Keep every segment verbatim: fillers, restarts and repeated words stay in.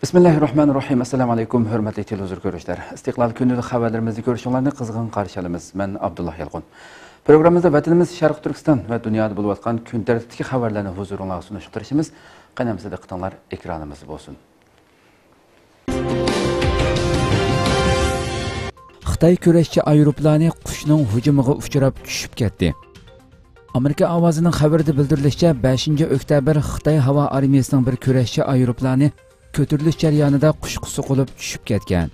بىسمىللاھىررەھمانىررەھىم. ئەسسالامۇ ئەلەيكۇم، ھۆرمەتلىك تېلېۋىزور كۆرۈشلەر. ئىستىقلال كۈندىلىك خەۋەرلىرىمىزنى كۆرۈشۈڭلارنى قىزغىن قارشى ئالىمىز. مەن ئابدۇللا يالقۇن. پروگراممىمىزدا ۋەتىنىمىز شەرقىي تۈركىستان ۋە دۇنيادا بولۇۋاتقان كۈن تەرتىپتىكى خەۋەرلەرنى ھۇزۇرۇڭلارغا سۇنۇشقا تىرىشىمىز. قېنى ئەمىسە دىققىتىڭلار ئېكرانىمىزدا بولسۇن. خىتاي كۈرەشچى ئايروپىلانى قۇشنىڭ ھۇجۇمىغا ئۇچراپ چۈشۈپ كەتتى. ئامېرىكا ئاۋازىنىڭ خەۋىرىدە بىلدۈرۈلۈشىچە، بەشىنچى ئۆكتەبىر خىتاي ھاۋا ئارمىيىسىنىڭ بىر كۈرەشچى ئايروپىلانى كۆتۈرۈلۈش جەريانىدا قۇشقا سوقۇلۇپ چۈشۈپ كەتكەن.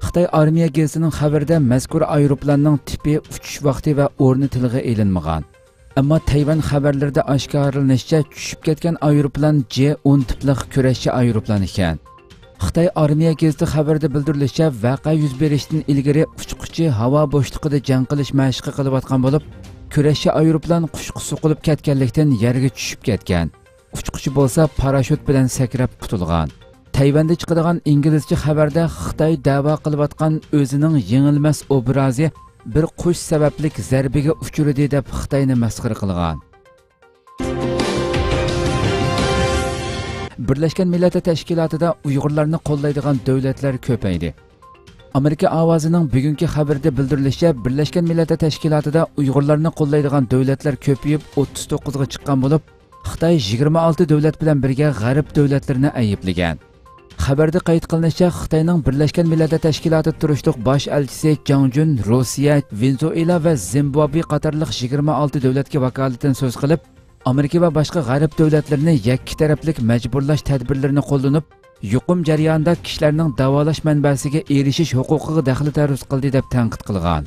خىتاي ئارمىيە گېزىتىنىڭ خەۋىرىدە مەزكۇر ئايروپىلاننىڭ تىپى، ئۇچۇش ۋاقتى ۋە ئورنى تىلغا ئېلىنمىغان. ئەمما تەيۋەن خەۋەرلىرىدە ئاشكارىلىنىشىچە، چۈشۈپ كەتكەن ئايروپىلان جې ئون تىپلىق كۈرەشچى ئايروپىلان ئىكەن. خىتاي ئارمىيە گېزىتى خەۋىرىدە بىلدۈرۈلۈشىچە، ۋەقە يۈز بېرىشتىن ئىلگىرى ئۇچقۇچى ھاۋا بوشلۇقىدا جەڭ قىلىش مەشىقى قىلىۋاتقان بولۇپ، كۈرەشچى ئايروپىلان قۇشقا سوقۇلۇپ كەتكەنلىكتىن يەرگە چۈشۈپ كەتكەن. ئۇچقۇچى بولسا پاراشوت بىلەن سەكرەپ قۇتۇلغان. تەيۋەندە چىقىدىغان ئىنگلىزچە خەۋەردە خىتاي دەۋا قىلىۋاتقان ئۆزىنىڭ يېڭىلمەس ئوبرازى بىر قۇش سەۋەبلىك زەربىگە ئۇچرىدى دەپ خىتاينى مەسخىرە قىلغان. بىرلەشكەن مىللەتلەر تەشكىلاتىدا ئۇيغۇرلارنى قوللايدىغان دۆلەتلەر كۆپەيدى. ئامېرىكا ئاۋازىنىڭ بۈگۈنكى خەۋىرىدە بىلدۈرۈلۈشىچە، بىرلەشكەن مىللەتلەر تەشكىلاتىدا ئۇيغۇرلارنى قوللايدىغان دۆلەتلەر كۆپىيىپ، ئوتتۇز توققۇزغا چىققان بولۇپ، خىتاي يىگىرمە ئالتە دۆلەت بىلەن بىرگە غەرب دۆلەتلىرىنى ئەيىبلىگەن. خەۋەردە قەيت قىلىنىشىچە، خىتاينىڭ بىرلەشكەن مىللەتلەر تەشكىلاتىدا تۇرۇشلۇق باش ئەلچىسى جاڭ جۈن روسىيە، ۋېنېزۇېلا ۋە زىمبابۋې قاتارلىق يىگىرمە ئالتە دۆلەتكە ۋاكالىتەن سۆز قىلىپ، ئامېرىكا ۋە باشقا غەرب دۆلەتلىرىنى يەككە تەرەپلىك مەجبۇرلاش تەدبىرلىرىنى قوللىنىپ، يۇقۇم جەريانىدا كىشىلەرنىڭ داۋالاش مەنبەسىگە ئېرىشىش ھوقۇقىغا دەخلى تەرۇز قىلدى، دەپ تەنقىد قىلغان.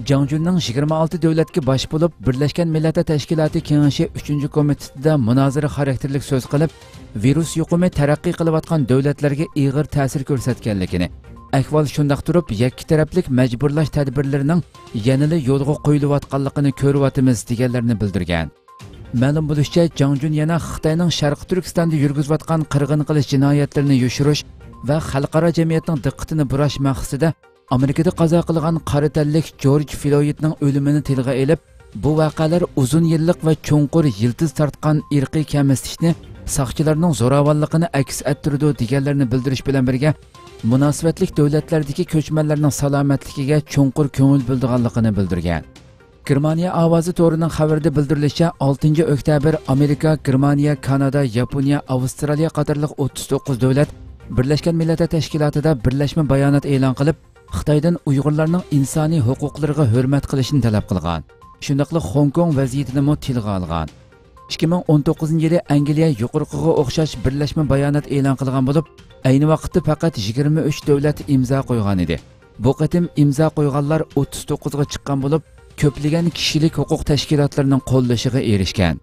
جاڭ جۈننىڭ يىگىرمە ئالتە دۆلەتكە باش بولۇپ، بىرلەشكەن مىللەتلەر تەشكىلاتى كېڭىشى ئۈچىنچى كومىتېتىدا مۇنازىرە خاراكتېرلىك سۆز قىلىپ، ۋىرۇس يۇقۇمى تەرەققىي قىلىۋاتقان دۆلەتلەرگە ئېغىر تەسىر كۆرسەتكەنلىكىنى، ئەھۋال شۇنداق تۇرۇپ، يەككە تەرەپلىك مەجبۇرلاش تەدبىرلىرىنىڭ يەنىلا يولغا قويۇلۇۋاتقانلىقىنى كۆرۈۋاتىمىز، دېگەنلەرنى بىلدۈرگەن. مەلۇم بولۇشىچە، جاڭ جۈن يەنە خىتاينىڭ شەرقىي تۈركىستاندا يۈرگۈزۈۋاتقان قىرغىن قىلىش جىنايەتلىرىنى يوشۇرۇش ۋە خەلقئارا جەمئىيەتنىڭ دىققىتىنى بۇراش مەقسىتىدە ئامېرىكىدا قازا قىلغان قارا تەنلىك جورج فلويدنىڭ ئۆلۈمىنى تىلغا ئېلىپ، بۇ ۋەقەلەر ئۇزۇن يىللىق ۋە چوڭقۇر يىلتىز تارتقان ئىرقىي كەمسىتىشنى، ساقچىلارنىڭ زوراۋانلىقىنى ئەكس ئەتتۈرىدۇ، دېگەنلەرنى بىلدۈرۈش بىلەن بىرگە، مۇناسىۋەتلىك دۆلەتلەردىكى كۆچمەنلەرنىڭ سالامەتلىكىگە چوڭقۇر كۆڭۈل بۆلىدىغانلىقىنى بىلدۈرگەن. گېرمانىيە ئاۋازى تورىنىڭ خەۋىرىدە بىلدۈرۈلۈشىچە، ئالتىنچى ئۆكتەبىر ئامېرىكا، گېرمانىيە، كانادا، ياپونىيە، ئاۋسترالىيە قاتارلىق ئوتتۇز توققۇز دۆلەت بىرلەشكەن مىللەتلەر تەشكىلاتىدا بىرلەشمە بايانات ئېلان قىلىپ، خىتايدىن ئۇيغۇرلارنىڭ ئىنسانىي ھوقۇقلىرىغا ھۆرمەت قىلىشنى تەلەپ قىلغان. شۇنداقلا خوڭكوڭ ۋەزىيىتىنىمۇ تىلغا ئالغان. ئىككى مىڭ ئون توققۇزىنچى يىلى ئەنگلىيە يۇقىرىقىغا ئوخشاش بىرلەشمە بايانات ئېلان قىلغان بولۇپ، ئەينى ۋاقىتتا پەقەت يىگىرمە ئۈچ دۆلەت ئىمزا قويغان ئىدى. بۇ قېتىم ئىمزا قويغانلار ئوتتۇز توققۇزغا چىققان بولۇپ، كۆپلىگەن كىشىلىك ھوقۇق تەشكىلاتلىرىنىڭ قوللىشىغا ئېرىشكەن.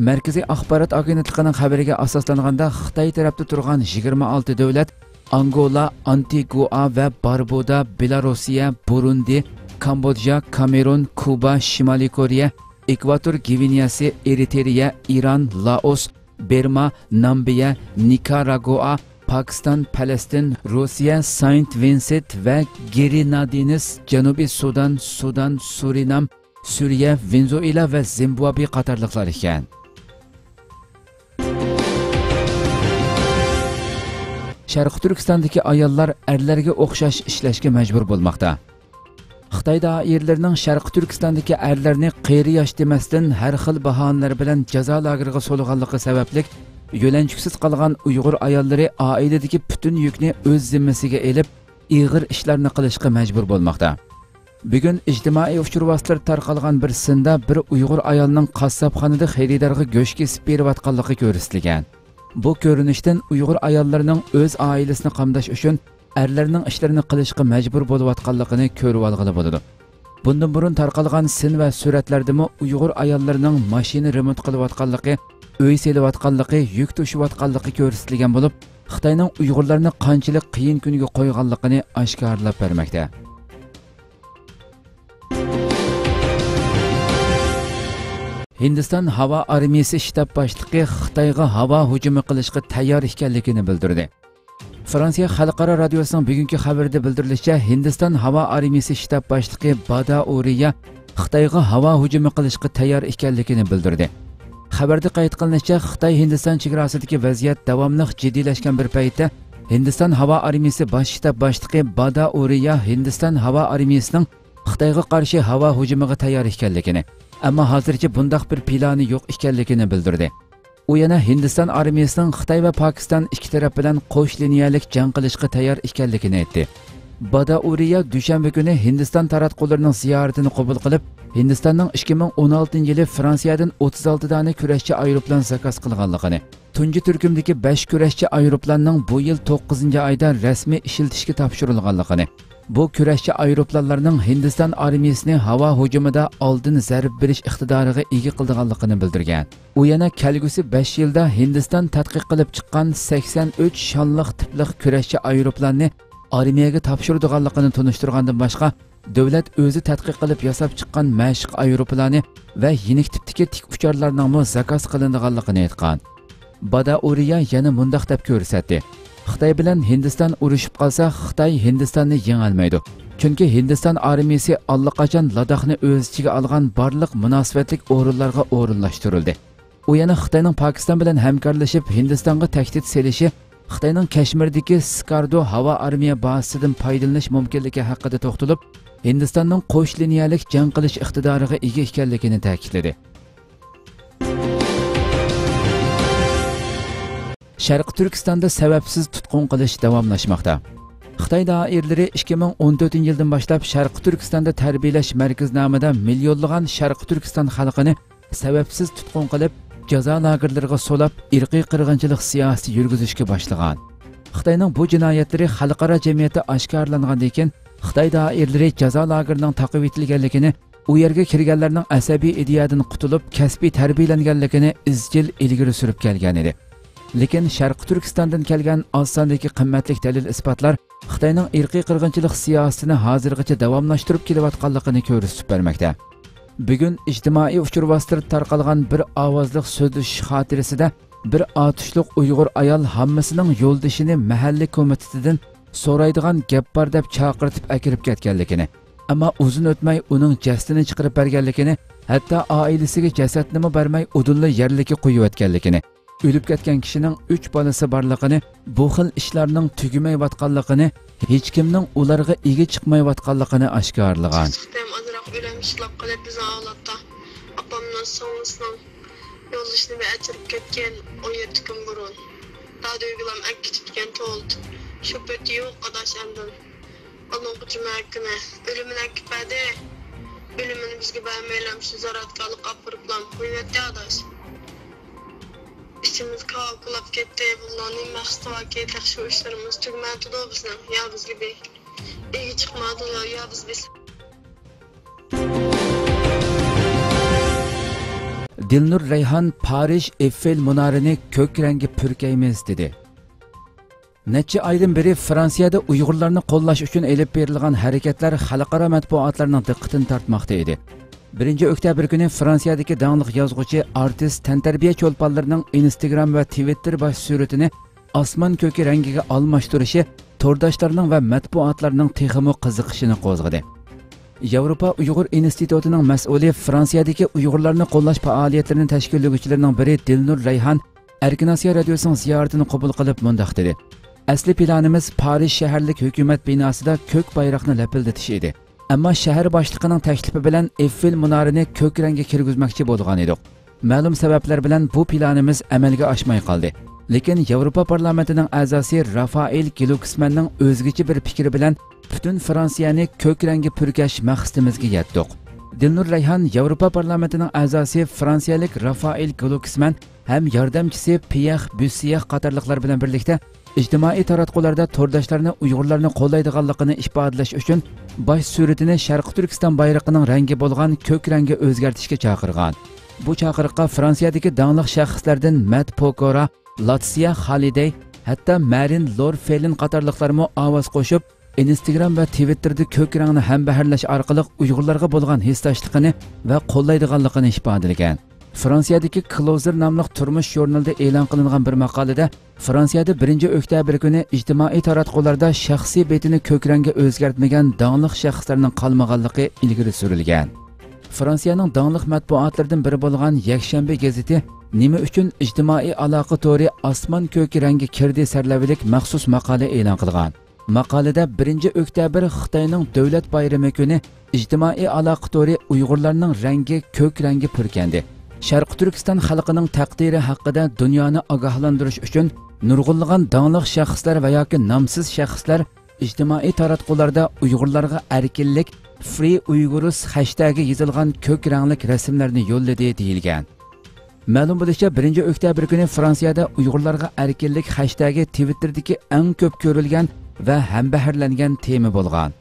مەركىزىي ئاخبارات ئاگېنتلىقىنىڭ خەۋىرىگە ئاساسلانغاندا، خىتاي تەرەپتە تۇرغان يىگىرمە ئالتە دۆلەت، ئانگولا، ئانتىگۇئا ۋە باربۇدا، بېلاروسىيە، بۇرۇندى، كامبودژا، كامېرون، كۇبا، شىمالىي كورېيە، ئېكۋاتور گۋىنېيەسى، ئېرىترېيە، ئىران، لائوس، بىرما، نامبىيە، نىكاراگۇئا، پاكىستان، پەلەستىن، روسىيە، ساينت ۋىنسېنت ۋە گرېنادىنس، جەنۇبىي سۇدان، سۇدان، سۇرىنام، سۈرىيە، ۋېنېزۇئېلا ۋە زىمبابۋې قاتارلىقلار ئىكەن. شەرقىي تۈركىستاندىكى ئاياللار ئەرلەرگە ئوخشاش ئىشلەشكە مەجبۇر بولماقتا. خىتاي دائىرىلىرىنىڭ شەرقىي تۈركىستاندىكى ئەرلەرنى قېرى ياش دېمەستىن، ھەر خىل باھانىلەر بىلەن جازا لاگېرىغا سولىغانلىقى سەۋەبلىك، يۆلەنچۈكسىز قالغان ئۇيغۇر ئاياللىرى ئائىلىدىكى پۈتۈن يۈكنى ئۆز زىممىسىگە ئېلىپ، ئېغىر ئىشلارنى قىلىشقا مەجبۇر بولماقتا. بۈگۈن ئىجتىمائىي ئۇچۇر ۋاسىتىلىرىدا تارقالغان بىر سىندا بىر ئۇيغۇر ئايالنىڭ قاسساپخانىدا خېرىدارغا گۆش كېسىپ بېرىۋاتقانلىقى كۆرسىتىلگەن. بۇ كۆرۈنۈشتىن ئۇيغۇر ئاياللىرىنىڭ ئۆز ئائىلىسىنى قامداش ئۈچۈن ئەرلەرنىڭ ئىشلىرىنى قىلىشقا مەجبۇر بولۇۋاتقانلىقىنى كۆرۈۋالغىلى بولىدۇ. بۇندىن بۇرۇن تارقالغان سىن ۋە سۈرەتلەردىمۇ ئۇيغۇر ئاياللىرىنىڭ ماشىنا رېمونت قىلىۋاتقانلىقى، ئۆي سېلىۋاتقانلىقى، يۈك توشۇۋاتقانلىقى كۆرسىتىلگەن بولۇپ، خىتاينىڭ ئۇيغۇرلارنى قانچىلىك قىيىن كۈنگە قويغانلىقىنى ئاشكارىلاپ بەرمەكتە. ھىندىستان ھاۋا ئارمىيىسى شتاب باشلىقى خىتايغا ھاۋا ھۇجۇمى قىلىشقا تەييار ئىكەنلىكىنى بىلدۈردى. فرانسىيە خەلقئارا رادىيوسىنىڭ بۈگۈنكى خەۋىرىدە بىلدۈرۈلۈشىچە، ھىندىستان ھاۋا ئارمىيىسى شتاب باشلىقى بادا ئۇرىيا خىتايغا ھاۋا ھۇجۇمى قىلىشقا تەييار ئىكەنلىكىنى بىلدۈردى. خەۋەردە قەيت قىلىنىشىچە، خىتاي ھىندىستان چېگراسىدىكى ۋەزىيەت داۋاملىق جىددىيلەشكەن بىر پەيتتە، ھىندىستان ھاۋا ئارمىيىسى باش شتاب باشلىقى بادا ئۇرىيا ھىندىستان ھاۋا ئارمىيىسىنىڭ خىتايغا قارشى ھاۋا ھۇجۇمىغا تەييار ئىكەنلىكىنى، ئەمما ھازىرچە بۇنداق بىر پىلانى يوق ئىكەنلىكىنى بىلدۈردى. ئۇ يەنە ھىندىستان ئارمىيىسىنىڭ خىتاي ۋە پاكىستان ئىككى تەرەپ بىلەن قوش لىنىيەلىك جەڭ قىلىشقا تەييار ئىكەنلىكىنى ئېيتتى. بادا ئۇرىيا دۈشەنبە كۈنى ھىندىستان تاراتقۇلىرىنىڭ زىيارىتىنى قوبۇل قىلىپ، ھىندىستاننىڭ ئىككى مىڭ ئون ئالتىنچى يىلى فرانسىيەدىن ئوتتۇز ئالتە دانە كۈرەشچى ئايروپىلان زاكاز قىلغانلىقىنى، تۇنجى تۈركۈمدىكى بەش كۈرەشچى ئايروپىلاننىڭ بۇ يىل توققۇزىنچى ئايدا رەسمىي ئىشلىتىشكە تاپشۇرۇلغانلىقىنى، بۇ كۈرەشچى ئايروپىلانلارنىڭ ھىندىستان ئارمىيىسىنى ھاۋا ھۇجۇمىدا ئالدىن زەربە بېرىش ئىقتىدارىغا ئىگە قىلىدىغانلىقىنى بىلدۈرگەن. ئۇ يەنە كەلگۈسى بەش يىلدا ھىندىستان تەتقىق قىلىپ چىققان سەكسەن ئۈچ شانلىق تىپلىق كۈرەشچى ئايروپىلاننى ئارمىيەگە تاپشۇرىدىغانلىقىنى تونۇشتۇرغاندىن باشقا، دۆلەت ئۆزى تەتقىق قىلىپ ياساپ چىققان مەشىق ئايروپىلانى ۋە يېنىك تىپتىكى تىك ئۇچارلارنىڭمۇ زاكاز قىلىنىدىغانلىقىنى ئېيتقان. بادا ئۇرىيا يەنە مۇنداق دەپ كۆرسەتتى، خىتاي بىلەن ھىندىستان ئۇرۇشۇپ قالسا، خىتاي ھىندىستاننى يېڭەلمەيدۇ. چۈنكى ھىندىستان ئارمىيىسى ئاللىقاچان لاداخنى ئۆز ئىچىگە ئالغان بارلىق مۇناسىۋەتلىك ئورۇنلارغا ئورۇنلاشتۇرۇلدى. ئۇ يەنە خىتاينىڭ پاكىستان بىلەن ھەمكارلىشىپ ھىندىستانغا تەھدىت سېلىشى، خىتاينىڭ كەشمىردىكى سكاردۇ ھاۋا ئارمىيە بازىسىدىن پايدىلىنىش مۇمكىنلىكى ھەققىدە توختىلىپ، ھىندىستاننىڭ قوش لىنىيەلىك جەڭ قىلىش ئىقتىدارىغا ئىگە ئىكەنلىكىنى تەكىتلىدى. شەرقىي تۈركىستاندا سەۋەبسىز تۇتقۇن قىلىش داۋاملاشماقتا. خىتاي دائىرىلىرى ئىككى مىڭ ئون تۆتىنچى يىلدىن باشلاپ شەرقىي تۈركىستاندا تەربىيەلەش مەركىزى نامىدا مىليونلىغان شەرقىي تۈركىستان خەلقىنى سەۋەبسىز تۇتقۇن قىلىپ، جازا لاگېرلىرىغا سولاپ، ئىرقىي قىرغىنچىلىق سىياسىتى يۈرگۈزۈشكە باشلىغان. خىتاينىڭ بۇ جىنايەتلىرى خەلقئارا جەمئىيەتتە ئاشكارىلانغاندىن كېيىن، خىتاي دائىرىلىرى جازا لاگېرىنىڭ تاقىۋېتىلگەنلىكىنى، ئۇ يەرگە كىرگەنلەرنىڭ ئەسەبىي ئىدىيەدىن قۇتۇلۇپ، كەسپىي تەربىيەلەنگەنلىكىنى ئىزچىل ئىلگىرى سۈرۈپ كەلگەن ئىدى. لېكىن شەرقىي تۈركىستاندىن كەلگەن ئاز ساندىكى قىممەتلىك دەلىل-ئىسپاتلار خىتاينىڭ ئىرقىي قىرغىنچىلىق سىياسىتىنى ھازىرغىچە داۋاملاشتۇرۇپ كېلىۋاتقانلىقىنى كۆرسىتىپ بەرمەكتە. بۈگۈن ئىجتىمائىي ئۇچۇر ۋاسىتىلىرىدا تارقالغان بىر ئاۋازلىق سۆزلىشىش خاتىرىسىدە بىر ئاتۇشلۇق ئۇيغۇر ئايال ھاممىسىنىڭ يولدىشىنى مەھەللە كومىتېتىدىن سورايدىغان گەپ بار دەپ چاقىرتىپ ئەكىرىپ كەتكەنلىكىنى، ئەمما ئۇزۇن ئۆتمەي ئۇنىڭ جەسىتىنى چىقىرىپ بەرگەنلىكىنى، ھەتتا ئائىلىسىگە جەسەتنىمۇ بەرمەي ئۇدۇللا يەرلىككە قويۇۋەتكەنلىكىنى، ئۆلۈپ كەتكەن كىشىنىڭ ئۈچ بالىسى بارلىقىنى، بۇ خىل ئىشلارنىڭ تۈگىمەيۋاتقانلىقىنى، ھېچكىمنىڭ ئۇلارغا ئىگە چىقمايۋاتقانلىقىنى ئاشكارىلىغان. ئازراق ئۆلەم ئىشلاپ قىلىپ بىزنىڭ ئاۋلادتا ئاپامنىڭ سىڭلىسىنىڭ يولدىشىنى بىر ئەچۈرۈپ كەتكەن ئون يەتتە كۈن بۇرۇن. دادۈگىلام ئەككىچىپكەن توۋلىتىپ. شوپۇرتى يوق ئاداش ئاندىن. ئالدىنقى جۈمە كۈنى ئۆلۈمىنى ئەكىپ بەردى. ئۆلۈمىنى بىزگە بەرمەيلام شۇ زاراتكالىق ئاپىرىپلام قويۇۋەتتى ئاداش. ئىچىمىز كاۋاكىلاپ كەتتى. بۇلارنىڭ مەقسىتى باركى، تېخى شۇ ئىشلىرىمىز تۈگىمەيتىدۇ بىزنىڭ. يا بىزگە بىر ئىگە چىقمايدۇ، يا، يا بىز بىز. دىلنۇر رەيھان پارىژ ئېففېل مۇنارىنى كۆك رەڭگە پۈركەيمىز دېدى. نەچچە ئايدىن بېرى فرانسىيەدە ئۇيغۇرلارنى قوللاش ئۈچۈن ئېلىپ بېرىلغان ھەرىكەتلەر خەلقئارا مەتبۇئاتلارنىڭ دىققىتىنى تارتماقتا ئىدى. بىرىنچى ئۆكتەبىر كۈنى فرانسىيەدىكى داڭلىق يازغۇچى، ئارتىس، تەنتەربىيە چولپانلىرىنىڭ ئىنستاگرام ۋە تىۋىتتېر باش سۈرىتىنى ئاسمان كۆكى رەڭگىگە ئالماشتۇرۇشى تورداشلارنىڭ ۋە مەتبۇئاتلارنىڭ تېخىمۇ قىزىقىشىنى قوزغىدى. ياۋروپا ئۇيغۇر ئىنستىتۇتىنىڭ مەسئۇلى فرانسىيەدىكى ئۇيغۇرلارنى قوللاش پائالىيەتلىرىنى تەشكىللىگۈچىلەرنىڭ بىرى دىلنۇر رەيھان ئەركىن ئاسىيا رادىيوسىنىڭ زىيارىتىنى قوبۇل قىلىپ مۇنداق دېدى: ئەسلى پىلانىمىز پارىژ شەھەرلىك ھۆكۈمەت بىناسىدا كۆك بايراقنى لەپىلدىتىش ئىدى. ئەمما شەھەر باشلىقىنىڭ تەكلىپى بىلەن ئېففېل مۇنارىنى كۆك رەڭگە كىرگۈزمەكچى بولغان ئىدۇق. مەلۇم سەۋەبلەر بىلەن بۇ پىلانىمىز ئەمەلگە ئاشماي قالدى. لېكىن ياۋروپا پارلامېنتىنىڭ ئەزاسى رافائېل گلوكسماننىڭ ئۆزگىچە بىر پىكرى بىلەن پۈتۈن فرانسىيەنى كۆك رەڭگە پۈركەش مەقسىتىمىزگە يەتتۇق. دىلنۇر رەيھان ياۋروپا پارلامېنتىنىڭ ئەزاسى فرانسىيەلىك رافائېل گلوكسمان ھەم ياردەمچىسى پيېر بۈسسىيېر قاتارلىقلار بىلەن بىرلىكتە ئىجتىمائىي تاراتقۇلاردا تورداشلارنى ئۇيغۇرلارنى قوللايدىغانلىقىنى ئىپادىلەش ئۈچۈن باش سۈرىتىنى شەرقىي تۈركىستان بايرىقىنىڭ رەڭگى بولغان كۆك رەڭگە ئۆزگەرتىشكە چاقىرغان. بۇ چاقىرىققا فرانسىيەدىكى داڭلىق شەخسلەردىن مەت پوكورا، لاتسىيە خالىدەي، ھەتتا مەرىن لور فېلىن قاتارلىقلارمۇ ئاۋاز قوشۇپ، ئىنستاگرام ۋە تىۋىتتېردا كۆك رەڭنى ھەمبەھىرلەش ئارقىلىق ئۇيغۇرلارغا بولغان ھېسداشلىقىنى ۋە قوللايدىغانلىقىنى ئىپادىلىگەن. فرانسىيەدىكى كلوزېر ناملىق تۇرمۇش ژۇرنىلىدا ئېلان قىلىنغان بىر ماقالىدە، فرانسىيەدە بىرىنچى ئۆكتەبىر كۈنى ئىجتىمائىي تاراتقۇلاردا شەخسىي بېتىنى كۆك رەڭگە ئۆزگەرتمىگەن داڭلىق شەخسلەرنىڭ قالمىغانلىقى ئىلگىرى سۈرۈلگەن. فرانسىيەنىڭ داڭلىق مەتبۇئاتلىرىدىن بىرى بولغان يەكشەنبە گېزىتى نېمە ئۈچۈن ئىجتىمائىي ئالاقە تورى ئاسمان كۆك رەڭگە كىردى سەرلەۋھىلىك مەخسۇس ماقالە ئېلان قىلغان. ماقالىدە بىرىنچى ئۆكتەبىر خىتاينىڭ دۆلەت بايرىمى كۈنى ئىجتىمائىي ئالاقە تورى ئۇيغۇرلارنىڭ رەڭگى كۆك رەڭگە پۈركەندى. شەرقىي تۈركىستان خەلقىنىڭ تەقدىرى ھەققىدە دۇنيانى ئاگاھلاندۇرۇش ئۈچۈن نۇرغۇنلىغان داڭلىق شەخسلەر ۋە ياكى نامسىز شەخسلەر ئىجتىمائىي تاراتقۇلاردا ئۇيغۇرلارغا ئەركىنلىك، فرىي ئۇيغۇرۇس خەشتەگى يېزىلغان كۆك رەڭلىك رەسىملەرنى يوللىدى دېيىلگەن. مەلۇم بولۇشىچە، بىرىنچى ئۆكتەبىر كۈنى فرانسىيەدە ئۇيغۇرلارغا ئەركىنلىك خەشتەگى تىۋىتتېردىكى ئەڭ كۆپ كۆرۈلگەن ۋە ھەمبەھىرلەنگەن تېما بولغان.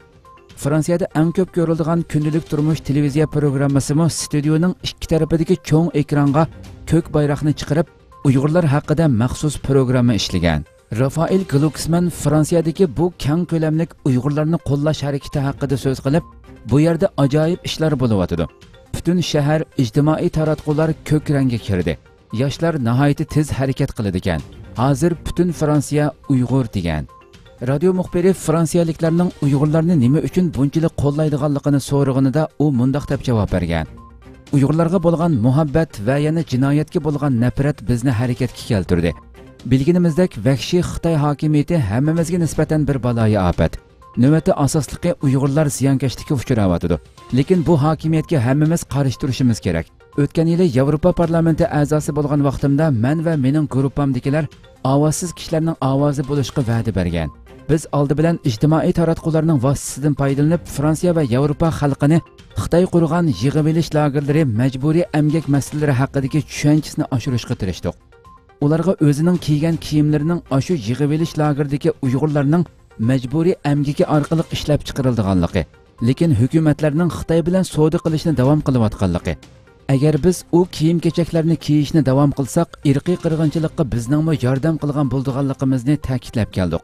فرانسىيەدە ئەڭ كۆپ كۆرۈلىدىغان كۈندىلىك تۇرمۇش تېلېۋىزىيە پروگراممىسىمۇ ستۇدىيونىڭ ئىككى تەرىپىدىكى چوڭ ئېكرانغا كۆك بايراقنى چىقىرىپ، ئۇيغۇرلار ھەققىدە مەخسۇس پروگرامما ئىشلىگەن. رافائېل گلۇكسمەن فرانسىيەدىكى بۇ كەڭ كۆلەملىك ئۇيغۇرلارنى قوللاش ھەرىكىتى ھەققىدە سۆز قىلىپ، بۇ يەردە ئاجايىپ ئىشلار بولۇۋاتىدۇ. پۈتۈن شەھەر، ئىجتىمائىي تاراتقۇلار كۆك رەڭگە كىردى. ياشلار ناھايىتى تېز ھەرىكەت قىلىدىكەن. ھازىر پۈتۈن فرانسىيە ئۇيغۇر دېگەن. رادىيو مۇخبىرى فرانسىيەلىكلەرنىڭ ئۇيغۇرلارنى نېمە ئۈچۈن بۇنچىلىك قوللايدىغانلىقىنى سورىغىنىدا، ئۇ مۇنداق دەپ جاۋاب بەرگەن: ئۇيغۇرلارغا بولغان مۇھەببەت ۋە يەنە جىنايەتكە بولغان نەپرەت بىزنى ھەرىكەتكە كەلتۈردى. بىلگىنىمىزدەك، ۋەھشىي خىتاي ھاكىمىيىتى ھەممىمىزگە نىسبەتەن بىر بالايىئاپەت. نۆۋەتتە ئاساسلىقى ئۇيغۇرلار زىيانكەشلىككە ئۇچراۋاتىدۇ. لېكىن بۇ ھاكىمىيەتكە ھەممىمىز قارشى تۇرۇشىمىز كېرەك. ئۆتكەن يىلى ياۋروپا پارلامېنتى ئەزاسى بولغان ۋاقتىمدا مەن ۋە مېنىڭ گۇرۇپپامدىكىلەر ئاۋازسىز كىشىلەرنىڭ ئاۋازى بولۇشقا ۋەدە بەرگەن. بىز ئالدى بىلەن ئىجتىمائىي تاراتقۇلارنىڭ ۋاسىتىسىدىن پايدىلىنىپ، فرانسىيە ۋە ياۋروپا خەلقىنى خىتاي قۇرغان يىغىۋېلىش لاگېرلىرى، مەجبۇرىي ئەمگەك مەسىلىلىرى ھەققىدىكى چۈشەنچىسىنى ئاشۇرۇشقا تىرىشتۇق. ئۇلارغا ئۆزىنىڭ كىيگەن كىيىملىرىنىڭ ئاشۇ يىغىۋېلىش لاگېرىدىكى ئۇيغۇرلارنىڭ مەجبۇرىي ئەمگىكى ئارقىلىق ئىشلەپچىقىرىلىدىغانلىقى، لېكىن ھۆكۈمەتلەرنىڭ خىتاي بىلەن سودا قىلىشنى داۋام قىلىۋاتقانلىقى، ئەگەر بىز ئۇ كىيىم-كېچەكلەرنى كىيىشنى داۋام قىلساق، ئىرقىي قىرغىنچىلىققا بىزنىڭمۇ ياردەم قىلغان بولىدىغانلىقىمىزنى تەكىتلەپ كەلدۇق.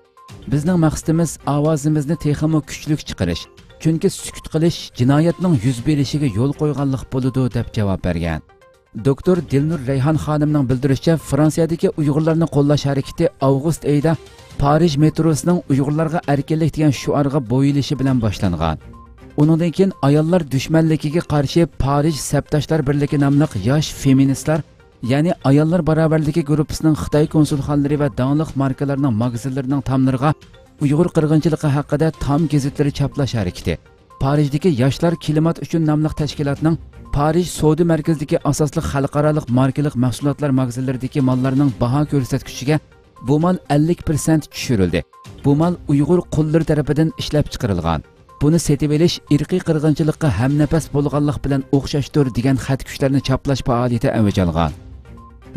بىزنىڭ مەقسىتىمىز ئاۋازىمىزنى تېخىمۇ كۈچلۈك چىقىرىش، چۈنكى سۈكۈت قىلىش جىنايەتنىڭ يۈز بېرىشىگە يول قويغانلىق بولىدۇ، دەپ جاۋاب بەرگەن. دوكتور دىلنۇر رەيھان خانىمنىڭ بىلدۈرۈشىچە، فرانسىيەدىكى ئۇيغۇرلارنى قوللاش ھەرىكىتى ئاۋغۇست ئېيىدا پارىژ مېتروسىنىڭ ئۇيغۇرلارغا ئەركىنلىك دېگەن شوئارغا بويىلىشى بىلەن باشلانغان. ئۇنىڭدىن كېيىن ئاياللار دۈشمەنلىكىگە قارشى پارىژ سەپداشلار بىرلىكى ناملىق ياش فېمىنىستلار، يەنى ئاياللار باراۋەرلىكى گۇرۇپپىسىنىڭ خىتاي كونسۇلخانىلىرى ۋە داڭلىق ماركىلارنىڭ ماگىزىنلىرىنىڭ تاملىرىغا ئۇيغۇر قىرغىنچىلىقى ھەققىدە تام گېزىتلىرى چاپلاش ھەرىكىتى، پارىژدىكى ياشلار كىلىمات ئۈچۈن ناملىق تەشكىلاتنىڭ پارىژ سودا مەركىزىدىكى ئاساسلىق خەلقئارالىق ماركىلىق مەھسۇلاتلار ماگىزىنلىرىدىكى ماللارنىڭ باھا كۆرسەتكۈچىگە بۇ مال ئەللىك پىرسەنت چۈشۈرۈلدى. بۇ مال ئۇيغۇر قۇللىرى تەرىپىدىن ئىشلەپچىقىرىلغان. بۇنى سېتىۋېلىش ئىرقىي قىرغىنچىلىققا ھەمنەپەس بولغانلىق بىلەن ئوخشاشتۇر دېگەن خەتكۈچلەرنى چاپلاش پائالىيىتى ئەۋج ئالغان.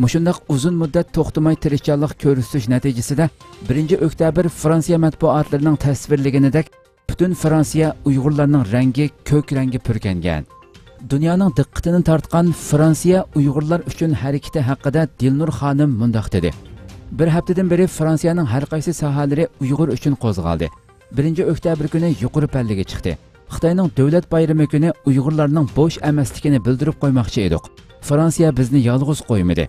مۇشۇنداق ئۇزۇن مۇددەت توختىماي تىرىشچانلىق كۆرسىتىش نەتىجىسىدە، بىرىنچى ئۆكتەبىر فرانسىيە مەتبۇئاتلىرىنىڭ تەسۋىرلىگىنىدەك، پۈتۈن فرانسىيە ئۇيغۇرلارنىڭ رەڭگى كۆك رەڭگە پۈركەنگەن. دۇنيانىڭ دىققىتىنى تارتقان فرانسىيە ئۇيغۇرلار ئۈچۈن ھەرىكىتى ھەققىدە دىلنۇر خانىم مۇنداق دېدى: بىر ھەپتىدىن بېرى فرانسىيەنىڭ ھەر قايسى ساھەلىرى ئۇيغۇر ئۈچۈن قوزغالدى. بىرىنچى ئۆكتەبىر كۈنى يۇقىرى پەللىگە چىقتى. خىتاينىڭ دۆلەت بايرىمى كۈنى ئۇيغۇرلارنىڭ بوش ئەمەسلىكىنى بىلدۈرۈپ قويماقچى ئىدۇق. فرانسىيە بىزنى يالغۇز قويمىدى.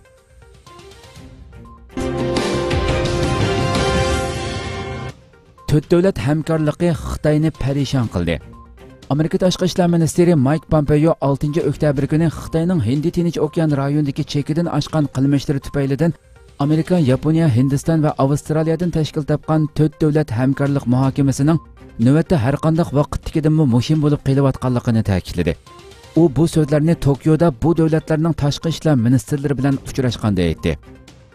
تۆت دۆلەت ھەمكارلىقى خىتاينى پەرىشان قىلدى. ئامېرىكا تاشقى ئىشلار مىنىستىرى مايك پومپېيو ئالتىنچى ئۆكتەبىر كۈنى خىتاينىڭ ھىندى تىنچ ئوكيان رايونىدىكى چېكىدىن ئاشقان قىلمىشلىرى تۈپەيلىدىن ئامېرىكا، ياپونىيە، ھىندىستان ۋە ئاۋسترالىيەدىن تەشكىل تاپقان تۆت دۆلەت ھەمكارلىق مۇھاكىمىسىنىڭ نۆۋەتتە ھەرقانداق ۋاقىتتىكىدىنمۇ مۇھىم بولۇپ قېلىۋاتقانلىقىنى تەكىتلىدى. ئۇ بۇ سۆزلەرنى توكيودا بۇ دۆلەتلەرنىڭ تاشقى ئىشلار مىنىستىرلىرى بىلەن ئۇچراشقاندا ئېيتتى.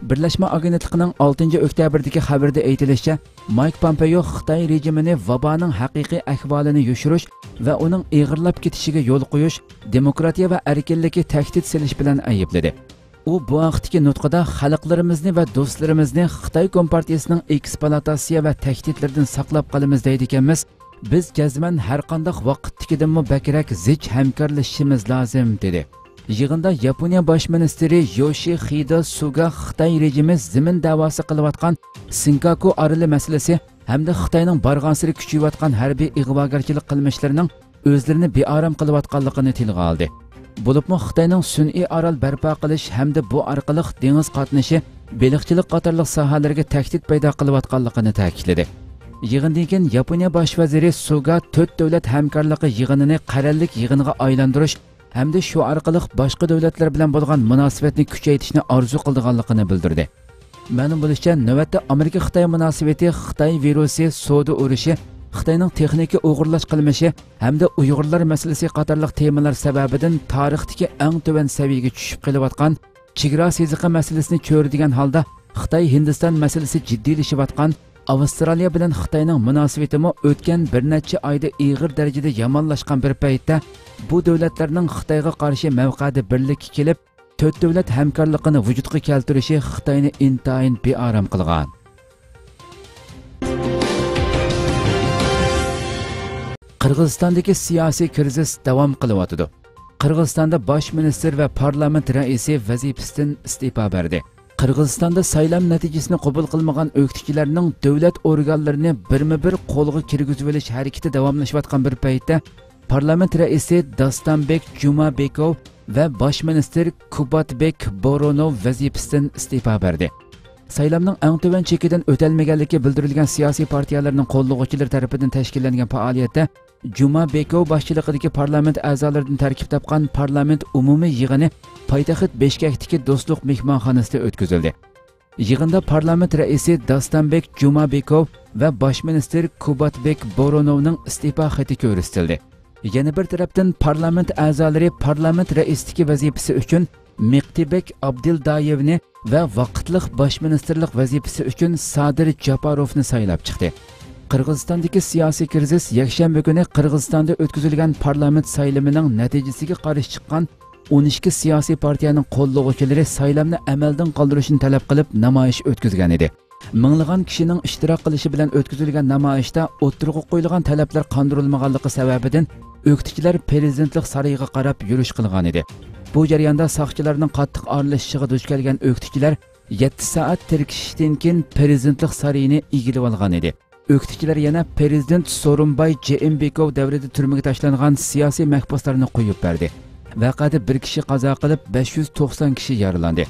بىرلەشمە ئاگېنتلىقىنىڭ ئالتىنچى ئۆكتەبىردىكى خەۋىرىدە ئېيتىلىشىچە، مايك پومپېيو خىتاي رېجىمىنى ۋابانىڭ ھەقىقىي ئەھۋالىنى يوشۇرۇش ۋە ئۇنىڭ ئېغىرلاپ كېتىشىگە يول قويۇش، دېموكراتىيە ۋە ئەركىنلىككە تەھدىت سېلىش بىلەن ئەيىبلىدى. ئۇ بۇ ھەقتىكى نۇتقىدا خەلقلىرىمىزنى ۋە دوستلىرىمىزنى خىتاي كومپارتىيىسىنىڭ ئېكسپلۇئاتاتسىيە ۋە تەھدىتلىرىدىن ساقلاپ قالىمىز دەيدىكەنمىز، بىز جەزمەن ھەرقانداق ۋاقىتتىكىدىنمۇ بەكرەك زىچ ھەمكارلىشىشىمىز لازىم، دېدى. يىغىندا ياپونىيە باش مىنىستىرى يوشىخىدە سۇگا خىتاي رېجىمى زېمىن دەۋاسى قىلىۋاتقان سىنكاكۇ ئارىلى مەسىلىسى ھەمدە خىتاينىڭ بارغانسېرى كۈچىيىۋاتقان ھەربىي ئىغۋاگەرچىلىك قىلمىشلىرىنىڭ ئۆزلىرىنى بىئارام قىلىۋاتقانلىقىنى تىلغا ئالدى. بولۇپمۇ خىتاينىڭ سۈنئىي ئارال بەرپا قىلىش ھەمدە بۇ ئارقىلىق دېڭىز قاتنىشى، بېلىقچىلىق قاتارلىق ساھەلەرگە تەھدىت پەيدا قىلىۋاتقانلىقىنى تەكىتلىدى. يىغىندىن كېيىن ياپونىيە باش ۋەزىرى سۇگا تۆت دۆلەت ھەمكارلىقى يىغىنىنى قەرەللىك يىغىنغا ئايلاندۇرۇش ھەمدە شۇ ئارقىلىق باشقا دۆلەتلەر بىلەن بولغان مۇناسىۋەتنى كۈچەيتىشنى ئارزۇ قىلىدىغانلىقىنى بىلدۈردى. مەلۇم بولۇشىچە، نۆۋەتتە ئامېرىكا-خىتاي مۇناسىۋىتى خىتاي ۋىرۇسى، سودا ئۇرۇشى، خىتاينىڭ تېخنىكا ئوغرىلاش قىلمىشى ھەمدە ئۇيغۇرلار مەسىلىسى قاتارلىق تېمىلار سەۋەبىدىن تارىختىكى ئەڭ تۆۋەن سەۋىيەگە چۈشۈپ قېلىۋاتقان چېگرا سىزىقى مەسىلىسىنى چۆرىدىگەن ھالدا، خىتاي-ھىندىستان مەسىلىسى جىددىيلىشىۋاتقان، ئاۋسترالىيە بىلەن خىتاينىڭ مۇناسىۋىتىمۇ ئۆتكەن بىر نەچچە ئايدا ئېغىر دەرىجىدە يامانلاشقان بىر پەيتتە، بۇ دۆلەتلەرنىڭ خىتايغا قارشى مەۋقەدە بىرلىككە كېلىپ، تۆت دۆلەت ھەمكارلىقىنى ۋۇجۇدقا كەلتۈرۈشى خىتاينى ئىنتايىن بىئارام قىلغان. قىرغىزىستاندىكى سىياسىي كىرىزىس داۋام قىلىۋاتىدۇ. قىرغىزىستاندا باش مىنىستىر ۋە پارلامېنت رەئىسى ۋەزىپىسىدىن ئىستېپا بەردى. قىرغىزىستاندا سايلام نەتىجىسىنى قوبۇل قىلمىغان ئۆكتىچىلەرنىڭ دۆلەت ئورگانلىرىنى بىرمۇبىر قولغا كىرگۈزۈۋېلىش ھەرىكىتى داۋاملىشىۋاتقان بىر پەيتتە، پارلامېنت رەئىسى داستانبېك جۇمابېكوۋ ۋە باش مىنىستىر كۇباتبېك بورونوۋ ۋەزىپىسىدىن ئىستېپا بەردى. سايلامنىڭ ئەڭ تۆۋەن چېكىدىن ئۆتەلمىگەنلىكى بىلدۈرۈلگەن سىياسىي پارتىيەلەرنىڭ قوللىغۇچىلىرى تەرىپىدىن تەشكىللەنگەن پائالىيەتتە جۇمابېكوۋ باشچىلىقىدىكى پارلامېنت ئەزالىرىدىن تەركىب تاپقان پارلامېنت ئومۇمىي يىغىنى پايتەخت بىشكەكتىكى دوستلۇق مېھمانخانىسىدا ئۆتكۈزۈلدى. يىغىندا پارلامېنت رەئىسى داستانبېك جۇمابېكوۋ ۋە باش مىنىستىر كۇباتبېك بورونوۋنىڭ ئىستېپا خېتى كۆرسىتىلدى. يەنە بىر تەرەپتىن، پارلامېنت ئەزالىرى پارلامېنت رەئىسلىكى ۋەزىپىسى ئۈچۈن مېقتىبېك ئابدىلدايېۋنى ۋە ۋاقىتلىق باش مىنىستىرلىق ۋەزىپىسى ئۈچۈن سادىر جاپاروفنى سايلاپ چىقتى. قىرغىزىستاندىكى سىياسىي كىرىزىس يەكشەنبە كۈنى قىرغىزىستاندا ئۆتكۈزۈلگەن پارلامېنت سايلىمىنىڭ نەتىجىسىگە قارشى چىققان ئون ئىككى سىياسىي پارتىيەنىڭ قوللىغۇچىلىرى سايلامنى ئەمەلدىن قالدۇرۇشنى تەلەپ قىلىپ نامايىش ئۆتكۈزگەن ئىدى. مىڭلىغان كىشىنىڭ ئىشتىراك قىلىشى بىلەن ئۆتكۈزۈلگەن نامايىشتا ئوتتۇرىغا قويۇلغان تەلەپلەر قاندۇرۇلمىغانلىقى سەۋەبىدىن، ئۆكتىچىلەر پىرېزىدېنتلىق سارىيىغا قاراپ يۈرۈش قىلغان ئىدى. بۇ جەرياندا ساقچىلارنىڭ قاتتىق ئارىلىشىشىغا دۇچ كەلگەن ئۆكتىچىلەر يەتتە سائەت تىركىشىشتىن كېيىن پىرېزىدېنتلىق سارىيىنى ئىگىلىۋالغان ئىدى. ئۆكتىچىلەر يەنە پىرېزىدېنت سورۇنباي جېئېنبېكوۋ دەۋرىدە تۈرمىگە تاشلانغان سىياسىي مەھبۇسلارنى قويۇپ بەردى. ۋەقەدە بىر كىشى قازا قىلىپ، بەش يۈز توقسان كىشى يارىلاندى.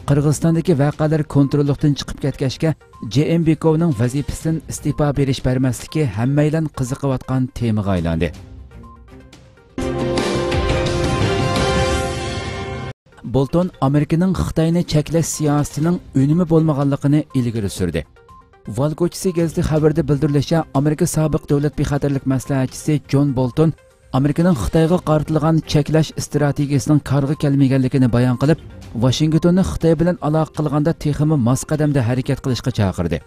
قىرغىزىستاندىكى ۋەقەلەر كونتروللۇقتىن چىقىپ كەتكەچكە، جېئېنبېكوۋنىڭ ۋەزىپىسىدىن ئىستېپا بېرىش بەرمەسلىكى ھەممەيلەن قىزىقىۋاتقان تېمىغا ئايلاندى. بولتون ئامېرىكىنىڭ خىتاينى چەكلەش سىياسىتىنىڭ ئۈنۈمى بولمىغانلىقىنى ئىلگىرى سۈردى. ۋال كوچىسى گېزىتى خەۋىرىدە بىلدۈرۈلۈشىچە، ئامېرىكا سابىق دۆلەت بىخەتەرلىك مەسلىھەتچىسى جون بولتون ئامېرىكىنىڭ خىتايغا قارىتىلغان چەكلەش ئىستراتېگىيىسىنىڭ كارغا كەلمىگەنلىكىنى بايان قىلىپ، ۋاشىنگتوننى خىتاي بىلەن ئالاقە قىلغاندا تېخىمۇ ماس قەدەمدە ھەرىكەت قىلىشقا چاقىردى.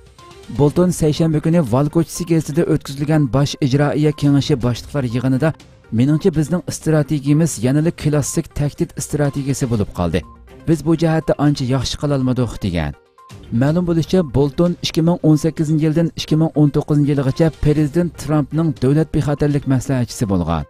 بولتون سەيشەنبە كۈنى ۋال كوچىسى گېزىتىدە ئۆتكۈزۈلگەن باش ئىجرائىيە كېڭىشى باشلىقلار يىغىنىدا، مېنىڭچە، بىزنىڭ ئىستراتېگىيىمىز يەنىلا كلاسسىك تەھدىت ئىستراتېگىيىسى بولۇپ قالدى. بىز بۇ جەھەتتە ئانچە ياخشى قىلالمىدۇق، دېگەن. مەلۇم بولۇشىچە، بولتون ئىككى مىڭ ئون سەككىزىنچى يىلدىن ئىككى مىڭ ئون توققۇزىنچى يىلىغىچە پىرېزىدېنت ترامپنىڭ دۆلەت بىخەتەرلىك مەسلىھەتچىسى بولغان.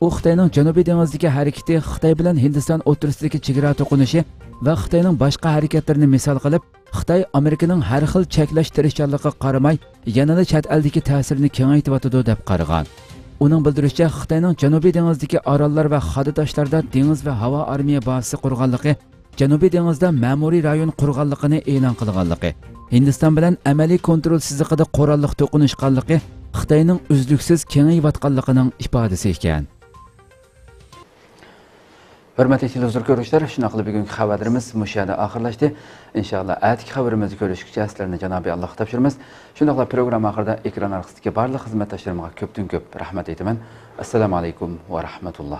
ئۇ خىتاينىڭ جەنۇبىي دېڭىزدىكى ھەرىكىتى، خىتاي بىلەن ھىندىستان ئوتتۇرىسىدىكى چېگرا توقۇنۇشى ۋە خىتاينىڭ باشقا ھەرىكەتلىرىنى مىسال قىلىپ، خىتاي ئامېرىكىنىڭ ھەر خىل چەكلەش تىرىشچانلىقىغا قارىماي، يەنىلا چەت ئەلدىكى تەسىرىنى كېڭەيتىۋاتىدۇ، دەپ قارىغان. ئۇنىڭ بىلدۈرۈشىچە، خىتاينىڭ جەنۇبىي دېڭىزدىكى ئاراللار ۋە خادا تاشلاردا دېڭىز ۋە ھاۋا ئارمىيە بازىسى قۇرغانلىقى، جەنۇبىي دېڭىزدا مەمۇرىي رايون قۇرغانلىقىنى ئېلان قىلغانلىقى، ھىندىستان بىلەن ئەمەلىي كونترول سىزىقىدا قوراللىق توقۇنۇشقانلىقى خىتاينىڭ ئۈزلۈكسىز كېڭىيىۋاتقانلىقىنىڭ ئىپادىسى ئىكەن. ھۆرمەتلىك تېلېۋىزور كۆرۈشلەر، شۇنداقلا بۈگۈنكى خەۋەرلىرىمىز مۇشۇ يەردە ئاخىرلاشتى. ئىنشائاللا، ئەتىكى خەۋىرىمىزدە كۆرۈشكىچە سىلەرنى جانابىي ئاللاھقا تاپشۇرىمىز. شۇنداقلا پروگرامما ئاخىرىدا ئېكران ئارقىسىدىكى بارلىق خىزمەتداشلىرىمغا كۆپتىن كۆپ رەھمەت ئېيتىمەن. ئەسسالامۇ ئەلەيكۇم ۋە رەھمەتۇللا.